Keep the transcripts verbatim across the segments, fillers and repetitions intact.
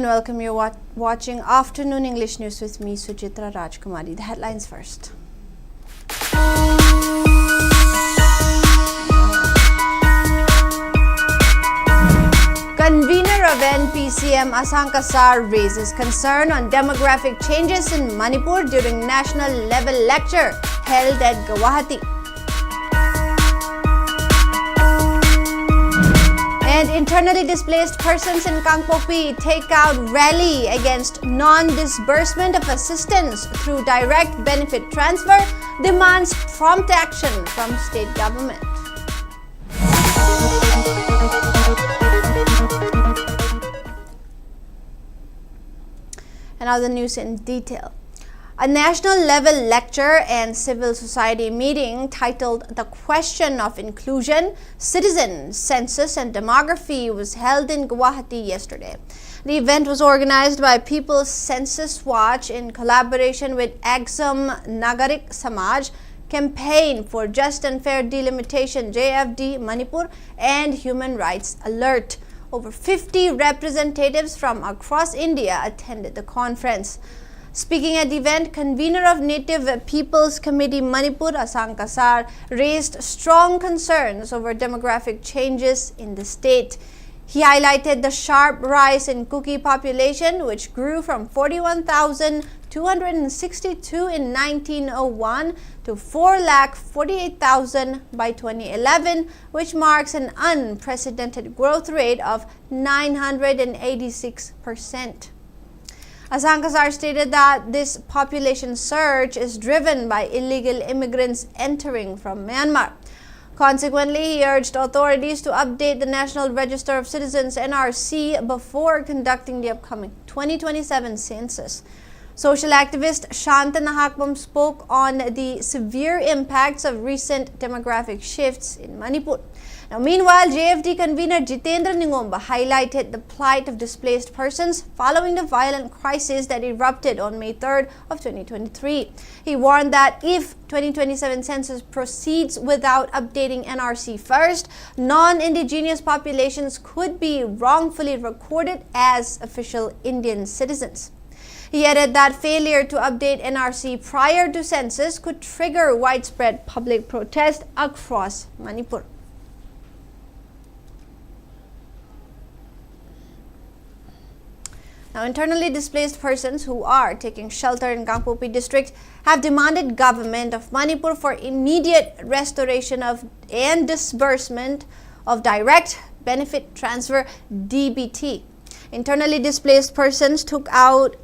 Welcome, you're wa- watching Afternoon English News with me, Suchitra Rajkumari. The headlines first. Convener of N P C M Asang Kasar raises concern on demographic changes in Manipur during national level lecture held at Guwahati. And internally displaced persons in Kangpokpi take out rally against non-disbursement of assistance through direct benefit transfer, demands prompt action from state government. And now the news in detail. A national level lecture and civil society meeting titled The Question of Inclusion, Citizen Census and Demography was held in Guwahati yesterday. The event was organized by People's Census Watch in collaboration with Exum Nagarik Samaj, Campaign for Just and Fair Delimitation, J F D Manipur, and Human Rights Alert. Over fifty representatives from across India attended the conference. Speaking at the event, convener of Native People's Committee Manipur, Asang Kasar, raised strong concerns over demographic changes in the state. He highlighted the sharp rise in Kuki population, which grew from forty-one thousand two hundred sixty-two in nineteen oh one to four lakh forty-eight thousand by twenty eleven, which marks an unprecedented growth rate of nine hundred eighty-six percent. Asang Kasar stated that this population surge is driven by illegal immigrants entering from Myanmar. Consequently, he urged authorities to update the National Register of Citizens, N R C, before conducting the upcoming twenty twenty-seven census. Social activist Shanta Nahakbam spoke on the severe impacts of recent demographic shifts in Manipur. Now, meanwhile, J F D convener Jitendra Ningomba highlighted the plight of displaced persons following the violent crisis that erupted on May third of twenty twenty-three. He warned that if twenty twenty-seven census proceeds without updating N R C first, non-indigenous populations could be wrongfully recorded as official Indian citizens. He added that failure to update N R C prior to census could trigger widespread public protest across Manipur. Now, internally displaced persons who are taking shelter in Kangpokpi district have demanded government of Manipur for immediate restoration of and disbursement of direct benefit transfer, D B T. Internally displaced persons took out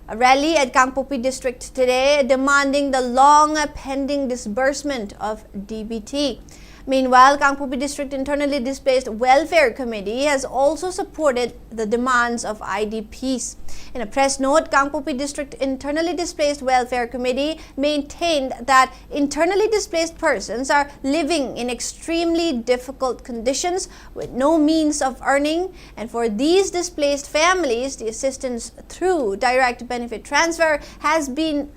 a rally at Kangpokpi district today demanding the long pending disbursement of D B T. Meanwhile, Kangpokpi District Internally Displaced Welfare Committee has also supported the demands of I D Ps. In a press note, Kangpokpi District Internally Displaced Welfare Committee maintained that internally displaced persons are living in extremely difficult conditions with no means of earning, and for these displaced families, the assistance through direct benefit transfer has been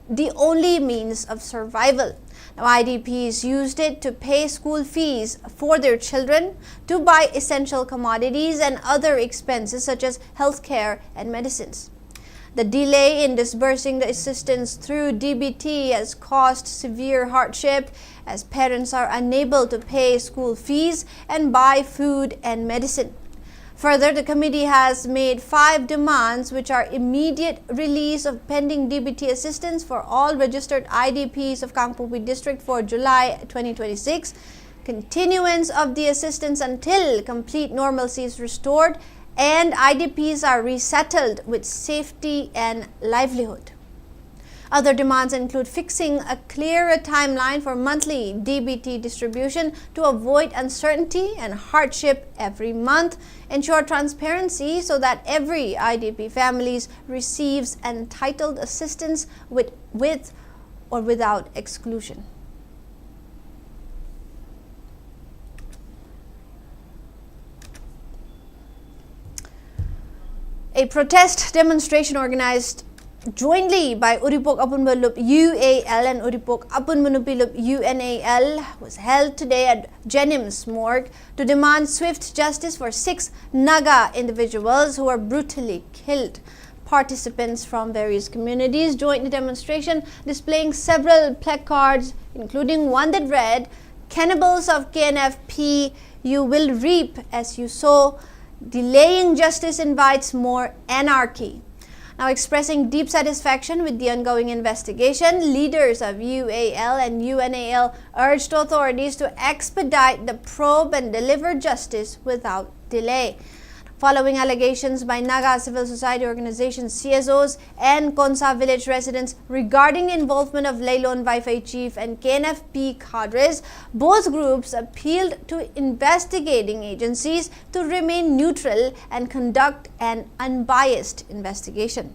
the only means of survival. Now, I D Ps used it to pay school fees for their children, to buy essential commodities and other expenses such as healthcare and medicines. The delay in disbursing the assistance through D B T has caused severe hardship, as parents are unable to pay school fees and buy food and medicine. Further, the committee has made five demands, which are immediate release of pending D B T assistance for all registered I D Ps of Kangpokpi district for July twenty twenty-six, continuance of the assistance until complete normalcy is restored and I D Ps are resettled with safety and livelihood. Other demands include fixing a clearer timeline for monthly D B T distribution to avoid uncertainty and hardship every month, ensure transparency so that every I D P families receives entitled assistance with, with or without exclusion. A protest demonstration organized jointly by Uripok Apunba Lup U A L and Uripok Apunba Nupi Lup U N A L was held today at JNIMS morgue to demand swift justice for six Naga individuals who were brutally killed. Participants from various communities joined the demonstration, displaying several placards, including one that read, "Cannibals of K N F P, you will reap as you sow. Delaying justice invites more anarchy." Now, expressing deep satisfaction with the ongoing investigation, leaders of U A L and U N A L urged authorities to expedite the probe and deliver justice without delay. Following allegations by Naga civil society organizations, C S Os, and Konsa village residents regarding the involvement of Leilon Vaiphei chief and K N F P cadres, both groups appealed to investigating agencies to remain neutral and conduct an unbiased investigation.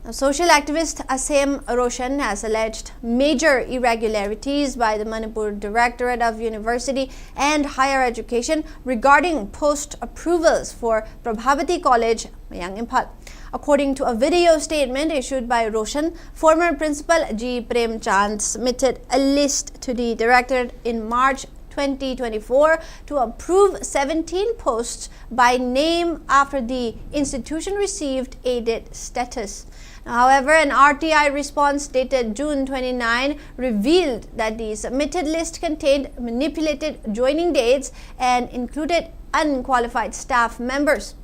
Now, social activist Asem Roshan has alleged major irregularities by the Manipur Directorate of University and Higher Education regarding post approvals for Prabhavati College, Mayang Imphal. According to a video statement issued by Roshan, former Principal G Prem Chand submitted a list to the Directorate in March twenty twenty-four to approve seventeen posts by name after the institution received aided status. Now, however, an R T I response dated June twenty-nine revealed that the submitted list contained manipulated joining dates and included unqualified staff members.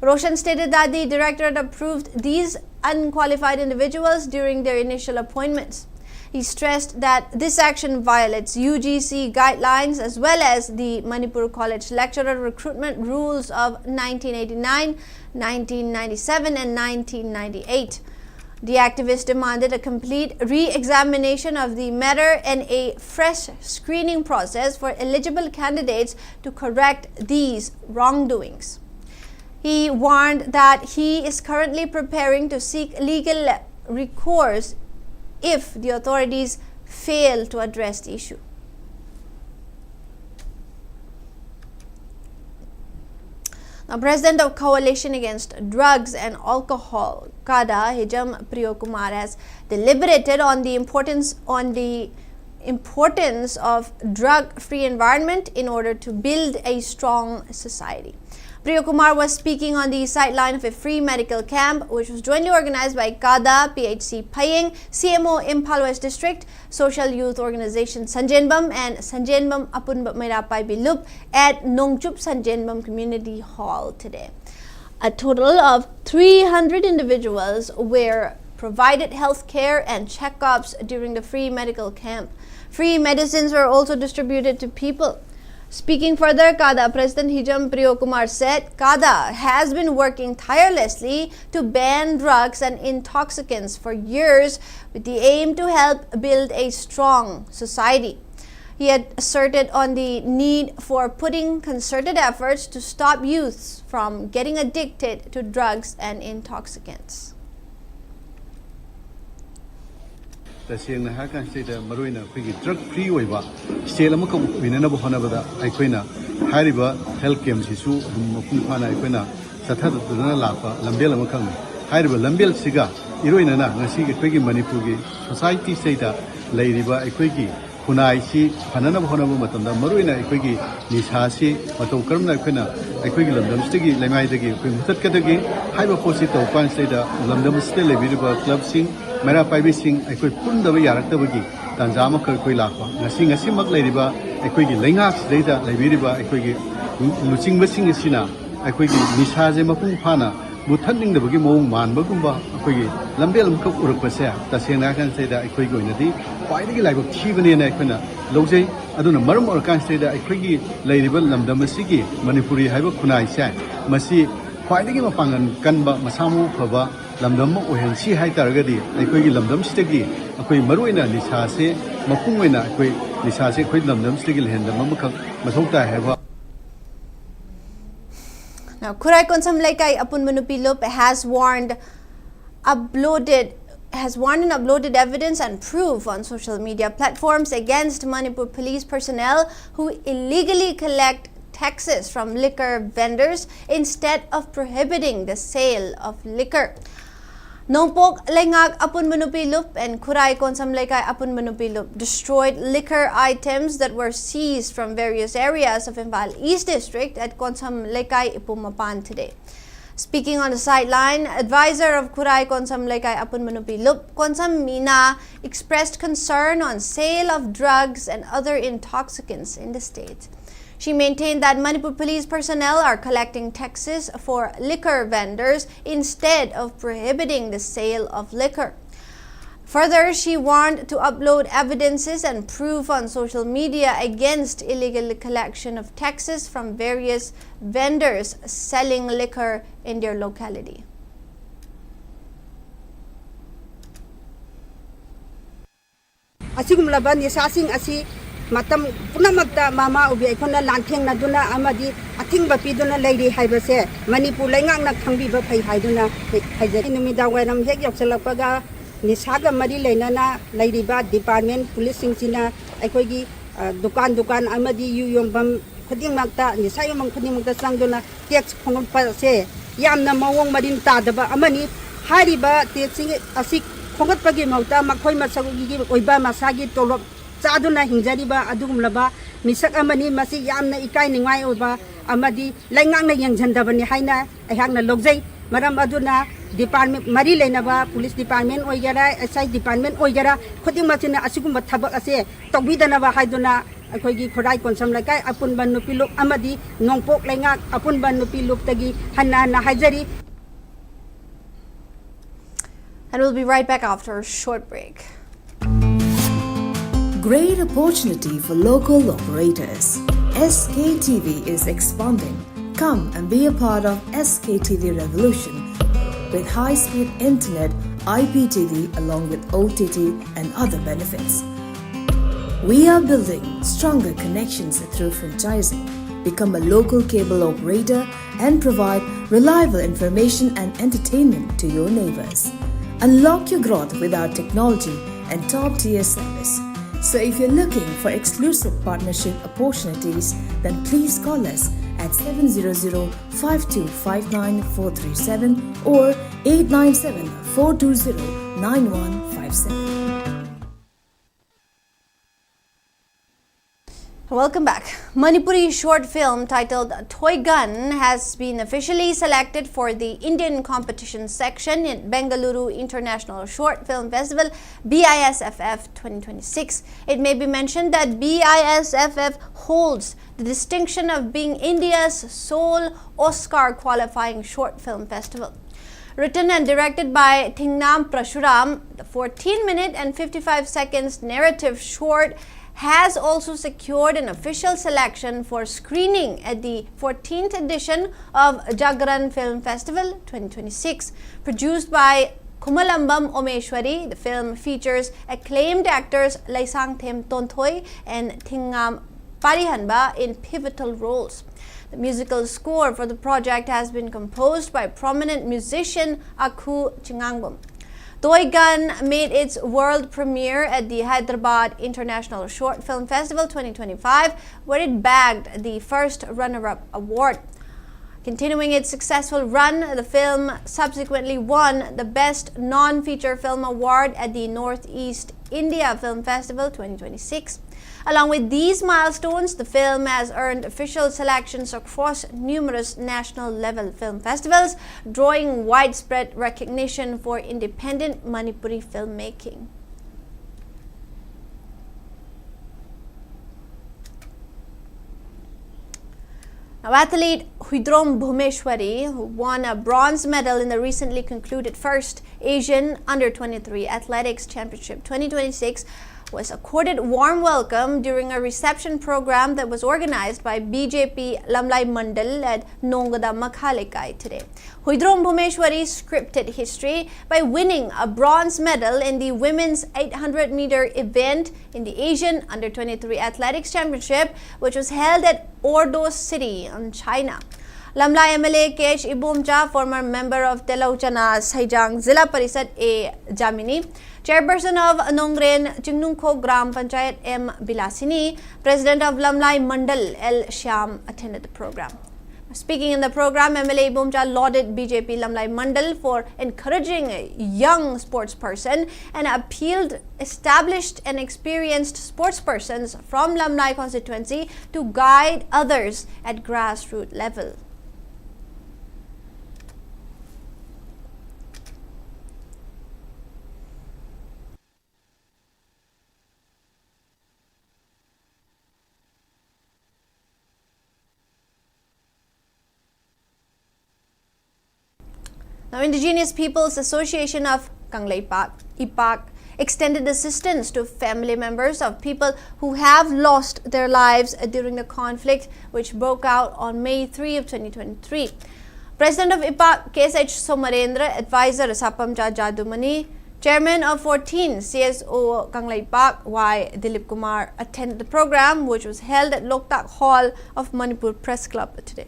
Roshan stated that the Directorate approved these unqualified individuals during their initial appointments. He stressed that this action violates U G C guidelines as well as the Manipur College Lecturer Recruitment Rules of nineteen eighty-nine, nineteen ninety-seven, and nineteen ninety-eight. The activist demanded a complete re-examination of the matter and a fresh screening process for eligible candidates to correct these wrongdoings. He warned that he is currently preparing to seek legal recourse if the authorities fail to address the issue. Now, President of Coalition Against Drugs and Alcohol, CADA, Hijam Priyokumar has deliberated on the importance on the importance of drug-free environment in order to build a strong society. Priyokumar was speaking on the sideline of a free medical camp which was jointly organized by CADA, P H C Phayeng, C M O Imphal West District, Social Youth Organization Sanjenbam and Sanjenbam Apunba Meira Paibi Lup at Nongchup Sanjenbam Community Hall today. A total of three hundred individuals were provided health care and checkups during the free medical camp. Free medicines were also distributed to people. Speaking further, CADA President Hijam Priyokumar said CADA has been working tirelessly to ban drugs and intoxicants for years with the aim to help build a strong society. He had asserted on the need for putting concerted efforts to stop youths from getting addicted to drugs and intoxicants. ꯇꯁꯦꯡꯅ ꯍꯥꯏꯔꯀꯥꯟꯁꯤꯗ ꯃꯔꯨꯑꯣꯏꯅ ꯑꯩꯈꯣꯏꯒꯤ drug free ꯑꯣꯏꯕ state ꯑꯃꯈꯛ ꯑꯣꯏꯅꯅꯕ ꯍꯣꯠꯅꯕꯗ ꯑꯩꯈꯣꯏꯅ ꯍꯥꯏꯔꯤꯕ health ꯀꯦꯝꯁꯤꯁꯨ ꯑꯗꯨꯝ ꯃꯄꯨꯡ ꯐꯥꯅ ꯑꯩꯈꯣꯏꯅ ꯆꯠꯊꯗꯨꯅ ꯂꯥꯛꯄ ꯂꯝꯕꯦꯜ ꯑꯃꯈꯛꯅꯤ꯫ ꯍꯥꯏꯔꯤꯕ ꯂꯝꯕꯦꯜꯁꯤꯒ ꯏꯔꯣꯏꯅꯅ ꯉꯁꯤꯒꯤ ꯑꯩꯈꯣꯏꯒꯤ ꯃꯅꯤꯄꯨꯔꯒꯤ ꯁꯣꯁꯥꯏꯇꯤꯁꯤꯗ ꯂꯩꯔꯤꯕ ꯑꯩꯈꯣꯏꯒꯤ ꯈꯨꯟꯅꯥꯏꯁꯤ ꯐꯅꯅꯕ ꯍꯣꯠꯅꯕ ꯃꯇꯝꯗ ꯃꯔꯨꯑꯣꯏꯅ ꯑꯩꯈꯣꯏꯒꯤ ꯅꯤꯁꯥꯁꯤ ꯃꯇꯧ ꯀꯔꯝꯅ ꯑꯩꯈꯣꯏꯅ ꯑꯩꯈꯣꯏꯒꯤ ꯂꯝꯗꯝꯁꯤꯗꯒꯤ ꯂꯩꯃꯥꯏꯗꯒꯤ ꯑꯩꯈꯣꯏ ꯃꯨꯊꯠꯀꯗꯒꯦ ꯍꯥꯏꯕ ꯄꯣꯠꯁꯤ ꯇꯧꯕ ꯀꯥꯟꯁꯤꯗꯩꯗ ꯂꯝꯗꯝ ꯑꯁꯤꯗ ꯂꯩꯕꯤꯔꯤꯕ ꯀ꯭ꯂꯕꯁꯤꯡ, ꯃꯩꯔꯥ ꯄꯥꯏꯕꯤꯁꯤꯡ ꯑꯩꯈꯣꯏ ꯄꯨꯟꯗꯕ ꯌꯥꯔꯛꯇꯕꯒꯤ ꯇꯥꯟꯖꯥ ꯑꯃꯈꯛ ꯑꯩꯈꯣꯏ ꯂꯥꯛꯄ꯫ ꯉꯁꯤ ꯉꯁꯤꯃꯛ ꯂꯩꯔꯤꯕ ꯑꯩꯈꯣꯏꯒꯤ ꯂꯩꯉꯥꯛꯁꯤꯗꯩꯗ ꯂꯩꯕꯤꯔꯤꯕ ꯑꯩꯈꯣꯏꯒꯤ ꯂꯨꯆꯤꯡꯕꯁꯤꯡ ꯑꯁꯤꯅ ꯑꯩꯈꯣꯏꯒꯤ ꯅꯤꯁꯥꯁꯦ ꯃꯄꯨꯡ ꯐꯥꯅ ꯃꯨꯊꯠꯅꯤꯡꯗꯕꯒꯤ ꯃꯑꯣꯡ ꯃꯥꯟꯕꯒꯨꯝꯕ ꯑꯩꯈꯣꯏꯒꯤ ꯂꯝꯕꯦꯜ ꯑꯃꯈꯛ ꯎꯔꯛꯄꯁꯦ ꯇꯁꯦꯡꯅ ꯍꯥꯏꯔꯀꯥꯟꯁꯤꯗ ꯑꯩꯈꯣꯏꯒꯤ ꯑꯣꯏꯅꯗꯤ ꯈ꯭ꯋꯥꯏꯗꯒꯤ ꯂꯥꯏꯕꯛ ꯊꯤꯕꯅꯦꯅ ꯑꯩꯈꯣꯏꯅ ꯂꯧꯖꯩ꯫ ꯑꯗꯨꯅ ꯃꯔꯝ ꯑꯣꯏꯔꯀꯥꯟꯁꯤꯗꯩꯗ ꯑꯩꯈꯣꯏꯒꯤ ꯂꯩꯔꯤꯕ ꯂꯝꯗꯝ ꯑꯁꯤꯒꯤ ꯃꯅꯤꯄꯨꯔꯤ ꯍꯥꯏꯕ ꯈꯨꯟꯅꯥꯏꯁꯦ ꯃꯁꯤ ꯈ꯭ꯋꯥꯏꯗꯒꯤ ꯃꯄꯥꯡꯒꯜ ꯀꯟꯕ, ꯃꯁꯥ ꯃꯎ ꯐꯕ ꯂꯝꯗꯝ ꯑꯃ ꯑꯣꯏꯍꯟꯁꯤ ꯍꯥꯏ ꯇꯥꯔꯒꯗꯤ ꯑꯩꯈꯣꯏꯒꯤ ꯂꯝꯗꯝꯁꯤꯗꯒꯤ ꯑꯩꯈꯣꯏ ꯃꯔꯨꯑꯣꯏꯅ ꯅꯤꯁꯥꯁꯦ ꯃꯄꯨꯡ ꯑꯣꯏꯅ ꯑꯩꯈꯣꯏ ꯅꯤꯁꯥꯁꯦ ꯑꯩꯈꯣꯏ ꯂꯝꯗꯝꯁꯤꯗꯒꯤ ꯂꯩꯍꯟꯗꯕ ꯑꯃꯈꯛ ꯃꯊꯧ ꯇꯥꯏ ꯍꯥꯏꯕ꯫ Now, Khurai Konsam Leikai Apunmanupi Lup has warned uploaded has warned and uploaded evidence and proof on social media platforms against Manipur police personnel who illegally collect taxes from liquor vendors instead of prohibiting the sale of liquor. Nongpok Leingak Apunba Nupi Lup and Khurai Konsam Leikai Apunba Nupi Lup destroyed liquor items that were seized from various areas of Imphal East District at Konsam Leikai Ipumapan today. Speaking on the sideline, advisor of Khurai Konsam Leikai Apunba Nupi Lup, Konsam Mina, expressed concern on sale of drugs and other intoxicants in the state. She maintained that Manipur police personnel are collecting taxes for liquor vendors instead of prohibiting the sale of liquor. Further, she warned to upload evidences and proof on social media against illegal collection of taxes from various vendors selling liquor in their locality. ꯑꯁꯤꯒꯨꯝꯂꯕ ꯅꯤꯁꯥꯁꯤꯡ ꯑꯁꯤ ꯃꯇꯝ ꯄꯨꯝꯅꯃꯛꯇ ꯃꯃꯥ ꯑꯣꯏꯕꯤ ꯑꯩꯈꯣꯏꯅ ꯂꯥꯟꯊꯦꯡꯅꯗꯨꯅ ꯑꯃꯗꯤ ꯑꯊꯤꯡꯕ ꯄꯤꯗꯨꯅ ꯂꯩꯔꯤ ꯍꯥꯏꯕꯁꯦ ꯃꯅꯤꯄꯨꯔ ꯂꯩꯉꯥꯛꯅ ꯈꯪꯕꯤꯕ ꯐꯩ ꯍꯥꯏꯗꯨꯅ ꯍꯥꯏꯖꯔꯤ꯫ ꯅꯨꯃꯤꯗꯥꯡ ꯋꯥꯏꯔꯝ ꯍꯦꯛ ꯌꯧꯁꯤꯜꯂꯛꯄꯒ ꯅꯤꯁꯥꯒ ꯃꯔꯤ ꯂꯩꯅꯅ ꯂꯩꯔꯤꯕ ꯗꯤꯄꯥꯔꯠꯃꯦꯟ ꯄꯨꯂꯤꯁꯁꯤꯡꯁꯤꯅ ꯑꯩꯈꯣꯏꯒꯤ ꯗꯨꯀꯥꯟ ꯗꯨꯀꯥꯟ ꯑꯃꯗꯤ ꯌꯨ ꯌꯣꯟꯐꯝ ꯈꯨꯗꯤꯡꯃꯛꯇ, ꯅꯤꯁꯥ ꯌꯣꯟꯐꯝ ꯈꯨꯗꯤꯡꯃꯛꯇ ꯆꯪꯗꯨꯅ ꯇꯦꯛꯁ ꯈꯣꯝꯒꯠꯄꯁꯦ ꯌꯥꯝꯅ ꯃꯑꯣꯡ ꯃꯔꯤꯟ ꯇꯥꯗꯕ ꯑꯃꯅꯤ꯫ ꯍꯥꯏꯔꯤꯕ ꯇꯦꯛꯁꯁꯤꯡ ꯑꯁꯤ ꯈꯣꯝꯒꯠꯄꯒꯤ ꯃꯍꯨꯠꯇ ꯃꯈꯣꯏ ꯃꯁꯥꯒꯤ ꯑꯣꯏꯕ ꯃꯁꯥꯒꯤ ꯇꯣꯂꯣꯞ ꯆꯥꯗꯨꯅ ꯍꯤꯡꯖꯔꯤꯕ ꯑꯗꯨꯒꯨꯝꯂꯕ ꯃꯤꯁꯛ ꯑꯃꯅꯤ꯫ ꯃꯁꯤ ꯌꯥꯝꯅ ꯏꯀꯥꯏ ꯅꯤꯡꯉꯥꯏ ꯑꯣꯏꯕ ꯑꯃꯗꯤ ꯂꯩꯉꯥꯛꯅ ꯌꯦꯡꯁꯤꯟꯗꯕꯅꯤ ꯍꯥꯏꯅ ꯑꯩꯍꯥꯛꯅ ꯂꯧꯖꯩ꯫ ꯃꯔꯝ ꯑꯗꯨꯅ ꯗꯤꯄꯥꯔꯠꯃꯦꯟ ꯃꯔꯤ ꯂꯩꯅꯕ ꯄꯨꯂꯤꯁ ꯗꯤꯄꯥꯔꯠꯃꯦꯟ ꯑꯣꯏꯒꯦꯔꯥ, ꯑꯦꯁ ꯑꯥꯏ ꯗꯤꯄꯥꯔꯠꯃꯦꯟ ꯑꯣꯏꯒꯦꯔꯥ, ꯈꯨꯗꯤꯡꯃꯛꯁꯤꯅ ꯑꯁꯤꯒꯨꯝꯕ ꯊꯕꯛ ꯑꯁꯦ ꯇꯧꯕꯤꯗꯅꯕ ꯍꯥꯏꯗꯨꯅ ꯑꯩꯈꯣꯏꯒꯤ ꯈꯨꯔꯥꯏ ꯀꯣꯟꯁꯝ ꯂꯩꯀꯥꯏ ꯑꯄꯨꯟꯕ ꯅꯨꯄꯤ ꯂꯨꯞ ꯑꯃꯗꯤ ꯅꯣꯡꯄꯣꯛ ꯂꯩꯉꯥꯛ ꯑꯄꯨꯟꯕ ꯅꯨꯄꯤ ꯂꯨꯞꯇꯒꯤ ꯍꯟꯅ ꯍꯟꯅ ꯍꯥꯏꯖꯔꯤ꯫ And we'll be right back after a short break. Great opportunity for local operators. S K T V is expanding. Come and be a part of S K T V revolution with high-speed internet, I P T V along with O T T and other benefits. We are building stronger connections through franchising. Become a local cable operator and provide reliable information and entertainment to your neighbors. Unlock your growth with our technology and top tier service. So if you're looking for exclusive partnership opportunities, then please call us at seven zero zero five two five nine four three seven or eight nine seven four two zero nine one five seven. Welcome back. Manipuri short film titled Toy Gun has been officially selected for the Indian competition section in Bengaluru International Short Film Festival, B I S F F twenty twenty-six. It may be mentioned that B I S F F holds the distinction of being India's sole Oscar qualifying short film festival. Written and directed by Thingnam Prashuram, the fourteen minute and fifty-five seconds narrative short has also secured an official selection for screening at the fourteenth edition of Jagran Film Festival twenty twenty-six. Produced by Kumalambam Omeshwari, the film features acclaimed actors Laisangthem Tonthoi and Thingnam Parihanba in pivotal roles. The musical score for the project has been composed by prominent musician Akhu Chingangbam. Toy Gun made its world premiere at the Hyderabad International Short Film Festival twenty twenty-five, where it bagged the first runner-up award. Continuing its successful run, the film subsequently won the Best Non-Feature Film Award at the Northeast India Film Festival twenty twenty-six. Along with these milestones, the film has earned official selections across numerous national-level film festivals, drawing widespread recognition for independent Manipuri filmmaking. Now, athlete Huidrom Bhumeshwari, who won a bronze medal in the recently concluded first Asian Under twenty-three Athletics Championship twenty twenty-six, was accorded warm welcome during a reception program that was organized by B J P Lamlai Mandal at Nongada Makhalekai today. Huidrom Bhumeshwari scripted history by winning a bronze medal in the women's eight hundred meter event in the Asian Under twenty-three Athletics Championship, which was held at Ordos City in China. Lamlai M L A K H Ibomcha, former member of Telau Chana Saijang Zilla Parishad A Jamini, chairperson of Nongren Chingnungkho Gram Panchayat M Bilasini, president of Lamlai Mandal L Shyam attended the program. Speaking in the program, M L A Ibomcha lauded B J P Lamlai Mandal for encouraging young sports person and appealed established and experienced sports persons from Lamlai constituency to guide others at grassroots level. Now, Indigenous Peoples Association of Kangleipak, IPAK, extended assistance to family members of people who have lost their lives during the conflict which broke out on May three of twenty twenty-three. President of IPAK, K S H Somarendra, advisor Sapamcha Jadumani, chairman of fourteen C S O Kangleipak, Y Dilip Kumar, attended the program which was held at Loktak Hall of Manipur Press Club today.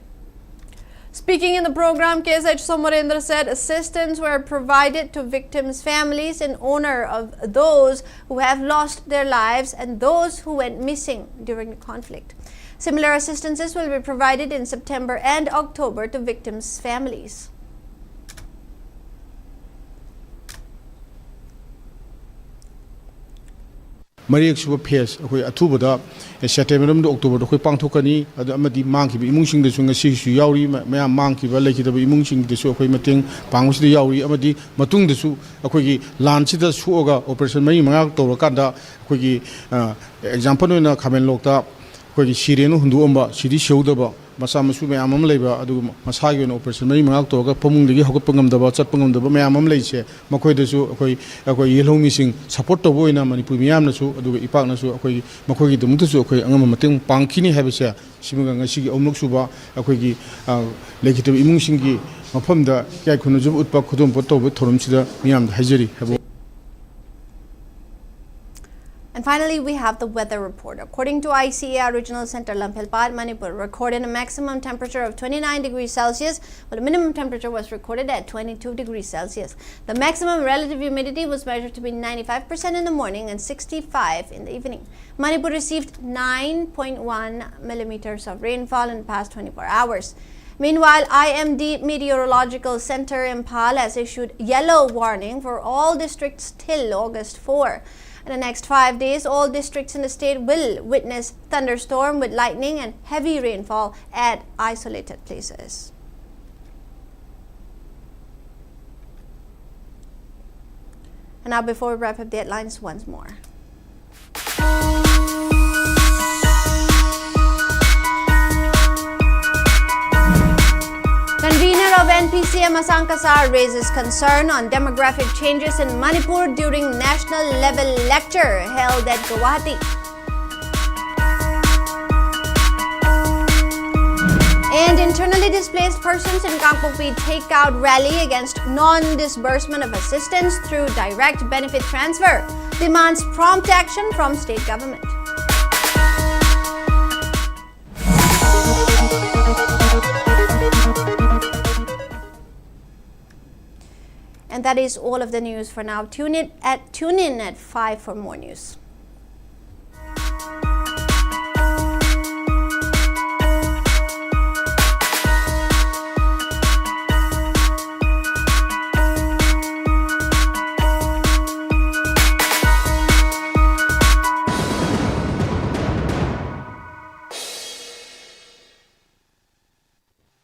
Speaking in the program, K S H Somarendra said assistance were provided to victims' families in honor of those who have lost their lives and those who went missing during the conflict. Similar assistances will be provided in September and October to victims' families. ꯃꯔꯤꯔꯛ ꯁꯨꯕ face ꯑꯩꯈꯣꯏ ꯑꯊꯨꯕꯗ September ꯑꯃꯗꯤ ꯑꯣꯛꯇꯣꯕꯔꯗ ꯑꯩꯈꯣꯏ ꯄꯥꯡꯊꯣꯛꯀꯅꯤ꯫ ꯑꯗꯨ ꯑꯃꯗꯤ ꯃꯥꯡꯈꯤꯕ ꯏꯃꯨꯡꯁꯤꯡꯗꯁꯨ ꯉꯁꯤꯁꯨ ꯌꯥꯎꯔꯤ, ꯃꯌꯥꯝ ꯃꯥꯡꯈꯤꯕ ꯂꯩꯈꯤꯗꯕ ꯏꯃꯨꯡꯁꯤꯡꯗꯁꯨ ꯑꯩꯈꯣꯏ ꯃꯇꯦꯡ ꯄꯥꯡꯕꯁꯤꯗ ꯌꯥꯎꯔꯤ꯫ ꯑꯃꯗꯤ ꯃꯇꯨꯡꯗꯁꯨ ꯑꯩꯈꯣꯏꯒꯤ ꯂꯥꯟꯁꯤꯗ ꯁꯣꯛꯑꯒ ꯑꯣꯄꯔꯦꯁꯟ ꯃꯔꯤ ꯃꯉꯥ ꯇꯧꯔꯀꯥꯟꯗ ꯑꯩꯈꯣꯏꯒꯤ ꯑꯦꯛꯖꯥꯝꯄꯜ ꯑꯣꯏꯅ ꯈꯥꯃꯦꯟꯂꯣꯛꯇ ꯑꯩꯈꯣꯏꯒꯤ ꯁꯤꯔꯦꯅ ꯍꯨꯟꯗꯣꯛꯑꯝꯕ, ꯁꯤꯗꯤ ꯁꯤꯍꯧꯗꯕ ꯃꯆꯥ ꯃꯁꯨ ꯃꯌꯥꯝ ꯑꯃ ꯂꯩꯕ, ꯑꯗꯨꯒ ꯃꯁꯥꯒꯤ ꯑꯣꯏꯅ ꯑꯣꯄꯔꯦꯁꯟ ꯃꯔꯤ ꯃꯉꯥ ꯇꯧꯔꯒ ꯐꯃꯨꯡꯗꯒꯤ ꯍꯧꯒꯠꯄ ꯉꯝꯗꯕ, ꯆꯠꯄ ꯉꯝꯗꯕ ꯃꯌꯥꯝ ꯑꯃ ꯂꯩꯁꯦ, ꯃꯈꯣꯏꯗꯁꯨ ꯑꯩꯈꯣꯏ ꯑꯩꯈꯣꯏ ꯌꯦꯜꯍꯧꯃꯤꯁꯤꯡ ꯁꯄꯣꯔꯠ ꯇꯧꯕ ꯑꯣꯏꯅ ꯃꯅꯤꯄꯨꯔ ꯃꯤꯌꯥꯝꯅꯁꯨ ꯑꯗꯨꯒ ꯏꯄꯥꯛꯅꯁꯨ ꯑꯩꯈꯣꯏꯒꯤ ꯃꯈꯣꯏꯒꯤꯗꯃꯛꯇꯁꯨ ꯑꯩꯈꯣꯏ ꯑꯉꯝꯕ ꯃꯇꯦꯡ ꯄꯥꯡꯈꯤꯅꯤ ꯍꯥꯏꯕꯁꯦ ꯁꯤꯃꯒ ꯉꯁꯤꯒꯤ ꯑꯍꯨꯝꯂꯛ ꯁꯨꯕ ꯑꯩꯈꯣꯏꯒꯤ ꯂꯩꯈꯤꯗꯕ ꯏꯃꯨꯡꯁꯤꯡꯒꯤ ꯃꯐꯝꯗ ꯏꯀꯥꯏ ꯈꯨꯝꯅꯖꯕ ꯎꯠꯄ ꯈꯨꯗꯣꯜꯄꯣꯠ ꯇꯧꯕ ꯊꯧꯔꯝꯁꯤꯗ ꯃꯤꯌꯥꯝꯗ ꯍꯥꯏꯖꯔꯤ ꯍꯥꯏꯕ꯫ And finally, we have the weather report. According to I C A R Regional Center Lamphel Paat, Manipur recorded a maximum temperature of twenty-nine degrees Celsius, while the minimum temperature was recorded at twenty-two degrees Celsius. The maximum relative humidity was measured to be ninety-five percent in the morning and sixty-five in the evening. Manipur received nine point one millimeters of rainfall in the past twenty-four hours. Meanwhile, I M D Meteorological Center Imphal has issued yellow warning for all districts till August four. In the next five days, all districts in the state will witness thunderstorm with lightning and heavy rainfall at isolated places. And now, before we wrap up the headlines once more. Convener of N P C M Asang Kasar raises concern on demographic changes in Manipur during national level lecture held at Guwahati. And internally displaced persons in Kangpokpi take out rally against non-disbursement of assistance through direct benefit transfer, demands prompt action from state government. And that is all of the news for now. Tune in at, tune in at five for more news.